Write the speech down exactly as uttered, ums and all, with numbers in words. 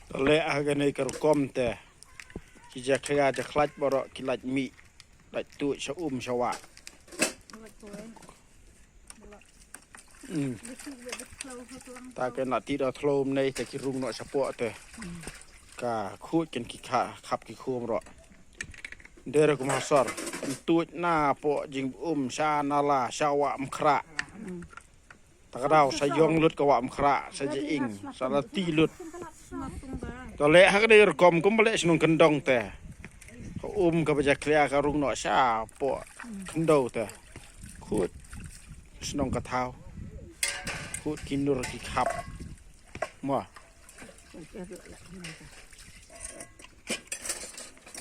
Te leh ha kane ka rukom te ki jakhlia jakhlait baroh ki lait mih, lait tuid sha um sha wah. Hmm. Ta ka na ti da thlom nei te ki rung noh shapoh te. Ka khuid kin ki kha-, khap ki khum roh. Dei re kum ha sor. Tuid na poh jingum sha nala sha wah mkhrah. Ta ka daw sa yong lut ka wah mkhrah, sa ja ing, sa la ti lut. To leh ha ka dei rukom kum ba leh shnong kyndong te. Ka um ka ba jakhlia ka rung noh sha poh khyndew te. Khut shnong ka thaw. Khut ki nur ki khap. Mo.